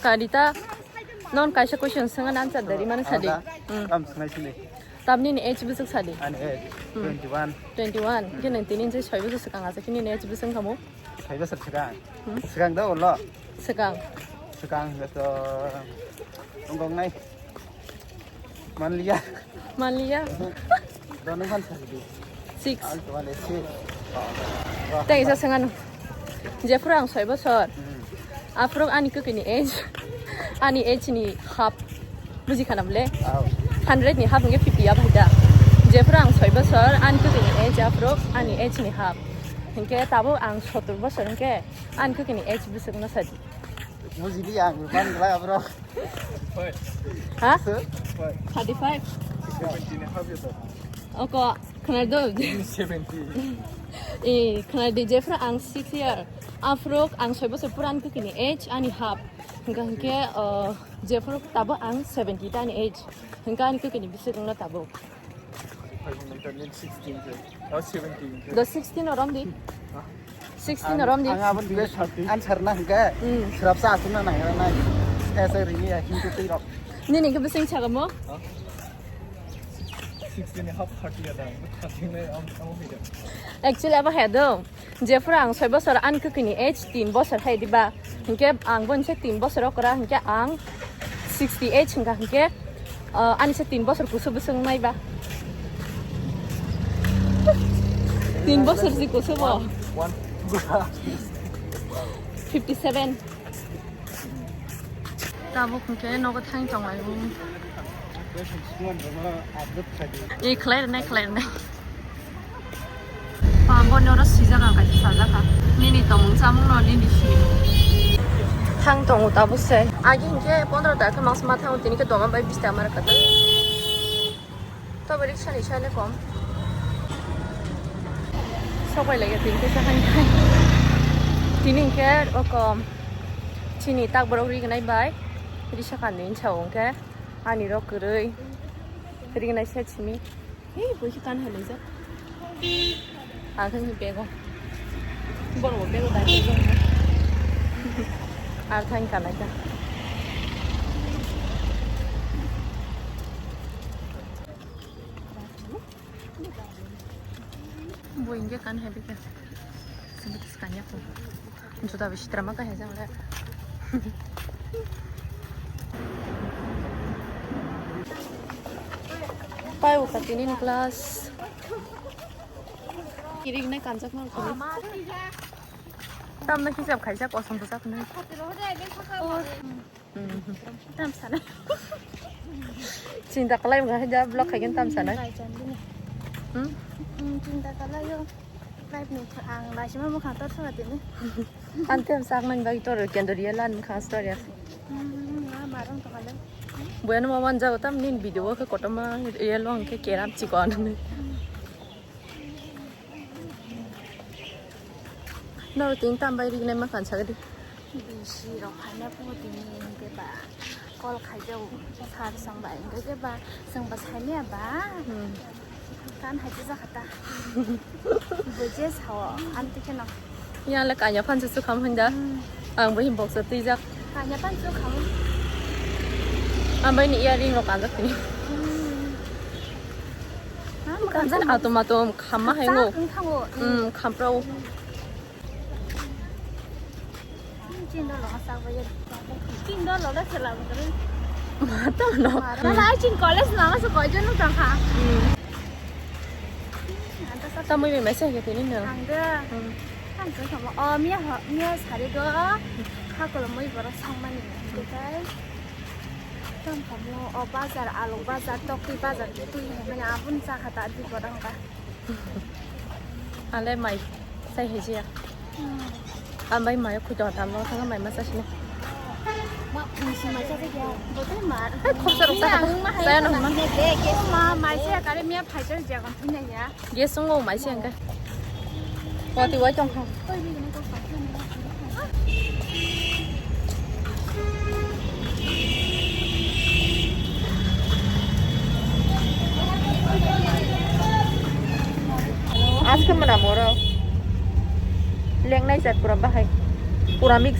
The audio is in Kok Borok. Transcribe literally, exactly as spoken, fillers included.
Karita, non kaisa question swngan answer dari mana sadi? Ada. Hmm. Tam swnai sini. Tamni ni age bwswk sadi? Ani age, hmm, twenty-one. Twenty-one. Hmm. Khe nang tini je soi bosor swkang asa kini ni age bwswk kamo? Soi bosor swkang. Hmm. Swkang da ulo. Swkang. Swkang hwnkhe to wngkok nai. Manliya. Manliya. Dono man sari di. Six. Ang tuan esi. Tei isa sengano. Jephuru ang soi bosor. Hmm. Aphuru ani kwkini age. Ani age ni half. Buji khana bole? Aw. Hundred ni half hwnkhe fifty ya bhai da. Jephuru ang soi bosor, ani kwkini age aphuru ani age ni half. Hwnkhe tabuk ang sotor bosor hwnkhe ani kwkini age bwswk no sadi. Bujili ang, man glak aphuru. Ha? Sir? Thirty-five? Seventy ni half ya to. Oko, khwnai do. Seventy. Eh, khwnai di, jephuru ang six year. Aphuru ang soi bosor pura ani kwkini age, ani half. Hwnkha hwnkhe, uh, jephuru tabuk ang seventy ta ani age. Hwnkha ani kwkini bwswk wngno tabuk. Sixteen ke. Oh, seventeen ke. Do sixteen orom di. Sixteen orom di. Ang abon bile answer na hingke. Hmm. Srapsa asuna nang nai. Ese rini ya hintu tiro. Nini ke bising chagamo? Sixteen half thirty ada. Thirty ne am am hida. Actually abo hedo. Jephuru ang soi bosor ani kwkini age tin bosor hai diba. Hingke ang bo nise tin bosor okra hingke ang sixty age hingka hingke, uh, ani se tin bosor kusu bwswng nai ba. Tin bosor si kusu bo. One, one. Fifty seven. Tabuk hwnkhe nogo thang tonglai o. E khlai rwnai, khlai rwnai. Bo noro swijak ang kaisa sajak kha. Nini tongmung chamung no nini si. Thang tongo tabuk se. Agi hwnkhe pondro taka khe mangsa ma thango, tini khe dogan bai bis taka ma rwkha. Tobo riksa ni sale kom. Sobai laiya tini khe sahai. Tini hwnkhe o kom. Chini tak borok rignai bai. Risa kani hinsa hwnkhe. Ani rok kwrwi. Rignai se chini. Hei, boi khe kan hai laijak. Ang thani bego. Borok bego dai. Ar thani kanai ka. Bo hingke kan hai bikhe. Sini tis kanya ko. Juta bisi drama ka hai jang le. Pai uka tini ni class. Kirik nai kanjak nang ko. Tam na hisab khaijak osong bujak nai. Tam sana. Chinta kalai wngkha haida vlog khaigin tam sana. Bai chan bini. Hmm? Hmm, chinta kalai yo. Life ni ang bai sima mo khantar sana tini. Ante am sak nang bai tor kendoriya lan kha story. Hmm, na marang to kalai. Buyan mo man jago tam nin video khe kotoma ye long khe keram chikon. Noro tini tam bai rignai ma kan sagadi. Bisi rok phaina pho tini hingke ba call khaijao sar song bai hingke ba song ba saimaya ba. Hmm. Kan hai jesa khata. Bo je sao anti kheno. Ya le kanya phan su kham hunda. Hmm. Ang bo him box twi jak. Kanya phan su kham. Ang bai ni earring rok kanjak tini. Hmm. Kanjan atom atom khamma hai ngo. Wng thango. Hmm, khamprao. Chin dolo sak bai. Chin dolo le sela butare. Mato no. Mara lai chin college na ma se koi jon tang kha. Hmm. Anta sa. Tamui be message ke tini no. Ang de. Hmm. Ang ko sama. Oh, mia ha, mia sari do. Ha ko moi boro sang mani. Betai. Tam kamo o bazar, alu bazar, tokti bazar, twi hai mani abun cha khata di boro ang ka. Ale mai sai hai jia. Ang bai mai khuito tam lo thang mai ma sa sini. Ma, si mai sa dia. Bote mar. Khop sa rok ta. Saya no ma. Ke ke ma mai sa kare mia phai sa dia kon thina ya. Gas wngo mai se hwnkhe. Watwi wai tongkha. Askhe mwnam oro. Lengnai jat pura bahai. Pura mix.